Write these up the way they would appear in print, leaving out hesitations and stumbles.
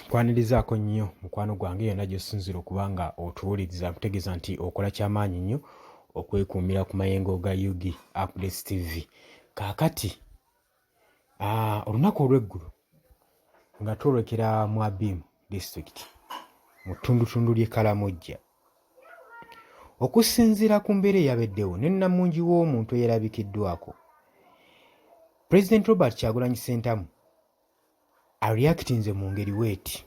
Nkwanirizaako nnyo mukwano gwange yonna gy'osinziira okuba nga otuwuliriza. Nkutegeeza nti okola kyamaanyi nnyo okwekuumira ku mayengo ga UG Updates TV. Kaakati olunaku olw'eggulo nga twolekera mu Abim district mu ttundutundu ly'e Kalamojja. Okusinziira ku mbeera eyabeddewo ne nnamungi w'omuntu eyerabikiddwako, Pulezidenti Robert Kyagulanyi Ssentamu areactinze mu ngeri weeti.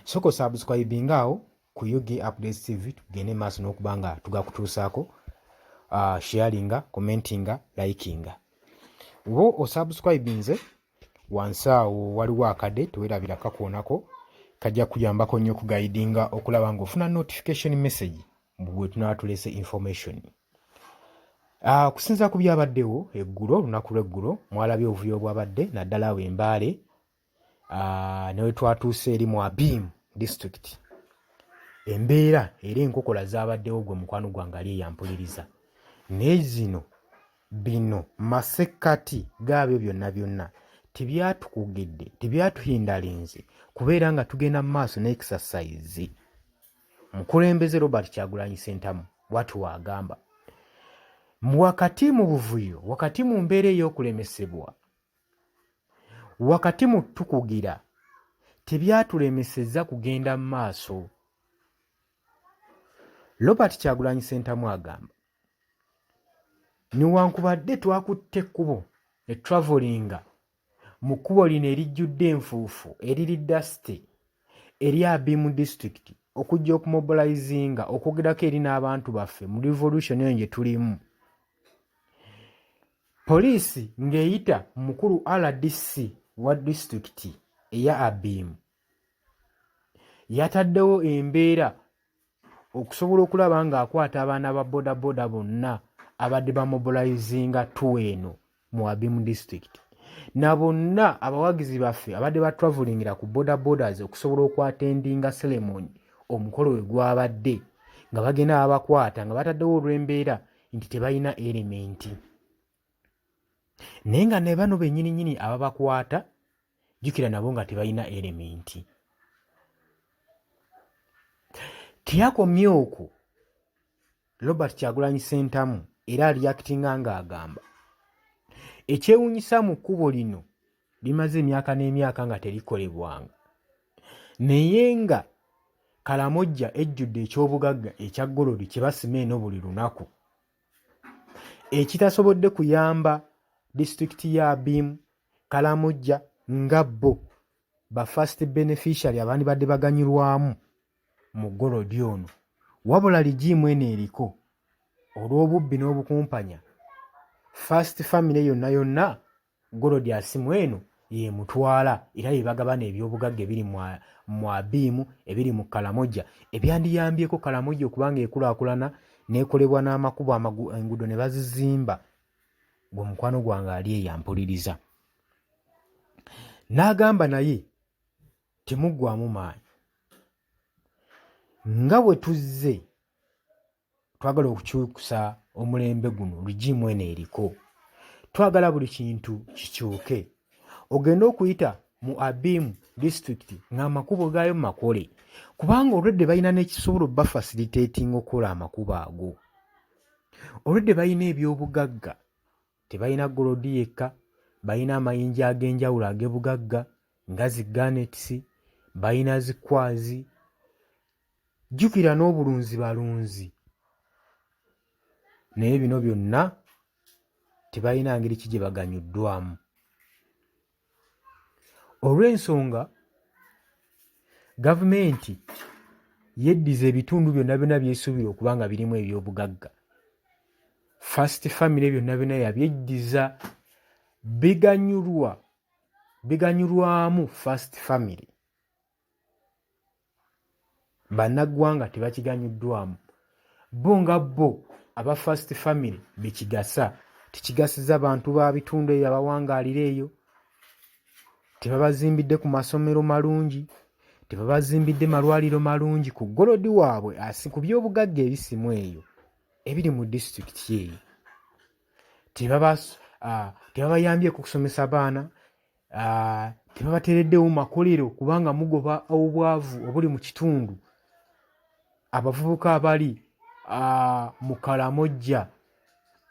Sooka osubscribinga awo ku UG Updates TV tugende maaso n'okuba nga tugakutuusaako, sharinga, commentinga, likinga. Oba osubscribinze wansi awo waliwo akade tewerabira kakoonako kajja kuyambako nnyo okugayidinga okulaba ng'ofuna notification message bwe tunaba tuleese information. Okusinziira ku byabaddewo eggulo, olunaku lw'eggulo mwalabye obuvuyo obwabadde naddala awo e Mbale, ne we twatuuse eri mu Abim district. Embeera era enkokola zaabaddewo gwe mukwano gwange ali eyampuliriza naye zino bino masekkati gaabyo byonna byonna tebyatukugidde tebyatuhindalinze kubeera nga tugenda mu maaso ne exercise. Mukulembeze Robert Kyagulanyi Ssentamu bwatyo w'agamba. Wakati mu buvuyo, wakati mu mbeera ey'okulemesebwa, wakati mu tukugira, tebyatulemesezza kugenda mu maaso. Robert Kyagulanyi Ssentamu agamba, newankubadde twakutte ekkubo ne travelinga mu kkubo lino erijjudde enfuufu eriri dusty eri Abim district okujja okumobilizinga okwogerako eri n'abantu baffe mu revolution eyo gye tulimu. Poliisi ng'eyita mukulu RDC wa disitulikiti eya Abim yataddewo embeera okusobola okulaba ng'akwata abaana ba bodaboda bonna abadde bamobilizinga tuwa eno mu Abim district na bonna abawagizi baffe abadde batravelingira ku boda bodas okusobola okwatendinga ceremony omukolo we gwabadde nga bagenda babakwata nga bataddewo olw'embeera nti tebalina elementi naye nga ne bano bennyininyini ababakwata jjukira nabo nga tebalina elementi. Teyakomye okwo, Robert Kyagulanyi Ssentamu era aliyakitinga ng'agamba ekyewunyisa mu kkubo lino limaze emyaka n'emyaka nga terikolebwanga naye nga Kalamojja ejjudde eky'obugagga ekya golodi kye basima eno buli lunaku ekitasobodde kuyamba disitulikiti ya Abim Kalamojja nga bo ba first beneficiary abandibadde baganyulwamu mu golodi ono wabula ligiimu eno eriko olw'obubbi n'obukumpanya first family yonna yonna golodi asimu eno yemutwala era yebagabana ebyobugagga ebiri mu abiimu ebiri mu Kalamoja ebyandiyambyeko Kalamoja okuba nga ekulaakulana n'ekolebwa n'amakubo enguudo ne bazizimba. Gwe mukwano gwange ali eyo ampuliriza n'agamba naye temuggwamu maanyi nga bwe tuzze twagala okukyusa omulembe guno rigimu eno eriko twagala buli kintu kikyuke ogende okuyita mu abim disitulikiti ng'amakubo gaayo makole kubanga olwedde balina n'ekisobola obafasilitatinga okukola amakubo ago. Olwedde balina ebyobugagga, tebalina golodi yekka, balina amayinja ag'enjawulo ag'ebugagga nga zi garnets, balina zi kwazi, jjukira n'obulunzi balunzi. Naye bino byonna tebalina ngeri ki gye baganyuddwamu. Olw'ensonga gavumenti yeddiza ebitundu byonna byonna by'esuubira okuba nga birimu ebyobugagga. First family byonna byonna yabyeddiza biganyulwa biganyulwamu first family. Bannaggwanga tebakiganyuddwamu. Bo nga bo aba First Family bekigasa tekigasiza bantu ba bitundu eyo abawangaalira eyo, tebabazimbidde ku masomero malungi, tebabazimbidde malwaliro malungi ku golodi waabwe asi ku byobugagga ebisimu eyo ebiri mu disitulikiti eyo. Tebabayambyeko kusomesa baana. Tebabateereddewo makolero kubanga mugoba obwavu obuli mu kitundu. Abavubuka abali mu Kalamojja,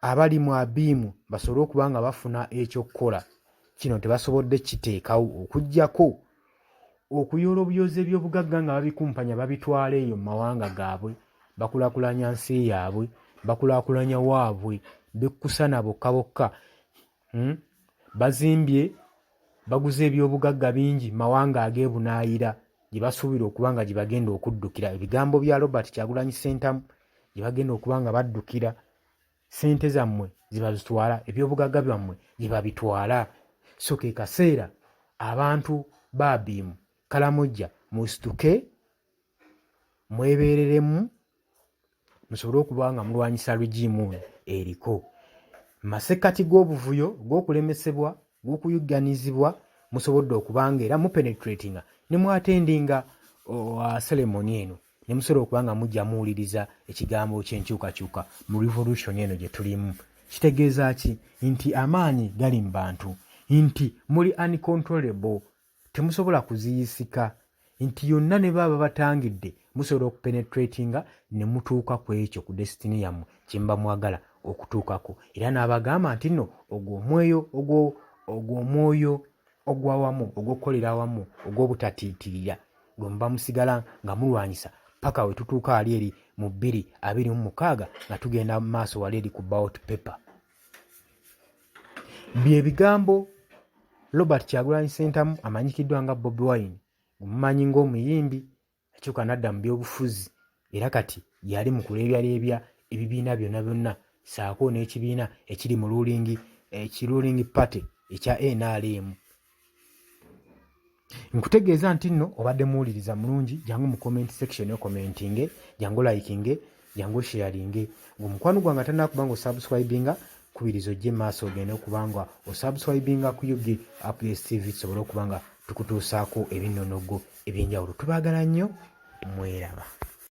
abali mu Abiimu basobole okuba nga bafuna ekyokukola. Kino tebasobodde kukiteekawo okuggyako okuyoola obuyoozi ebyobugagga nga babikumpanya babitwala eyo mu mawanga gaabwe, bakulaakulanya nsi yaabwe, bakulaakulanya waabwe, bekkusa na bokka bokka. Bazimbye, baguze ebyobugagga bingi mu mawanga ag'ebunaayira gye basuubira okuba nga gye bagenda okuddukira. Ebigambo bya Robert Kyagulanyi Ssentamu gye bagenda okuba nga baddukira, ssente zammwe ze bazitwala, ebyobugagga byammwe gye babitwala. So ke kaseera abantu ba Abiimu Kalamojja musituke mwebeereremu musobole okuba nga mulwanyisa regime eno eriko masekkati g'obuvuyo, g'okulemesebwa, g'okuyigganizibwa. Musobodde okuba nga era mupenetratinga ne mwatendinga ceremony eno ne musobola okuba nga mujja muwuliriza ekigambo ky'enkyukakyuka mu revolution eno gye tulimu. Kitegeeza ki? Nti amaanyi gali mu bantu, nti muli uncontrollable, temusobola kuziyisika, nti yonna ne baba babatangidde musobola okupenetratinga ne mutuuka ku ekyo, ku destiny yammwe kye muba mwagala okutuukako. Era n'abagamba nti nno ogwo omwoyo ogwo omwoyo ogw'awamu, ogw'okukolera awamu, ogw'obutatiitirira gwe muba musigala nga mulwanyisa paka we tutuuka wali eri mu 2026 nga tugenda mu maaso wali eri ku ballot paper. Bye bigambo Robert Kyagulanyi Ssentamu amanyikiddwa nga Bobi Wine, gwemumanyi ng'omuyimbi akyuka n'adda mu byobufuzi era kati yali mu kuleebyaleebya ebibiina byonna byonna ssaako n'ekibiina ekiri mu ruling, ki ruling party ekya NRM. Nkutegeeza nti nno obadde muwuliriza mulungi, jangu mu comment section okomentinge, jangu likinge, jangu osharinge. Ng'omukwano gwange atanakuba nga osubscribinga, kubiriza ojje maaso ogende okuba nga osubscribinga ku UG Updates TV tusobole okuba nga tukutuusaako ebinnonogo eby'enjawulo. Tubaagala nnyo, mweraba.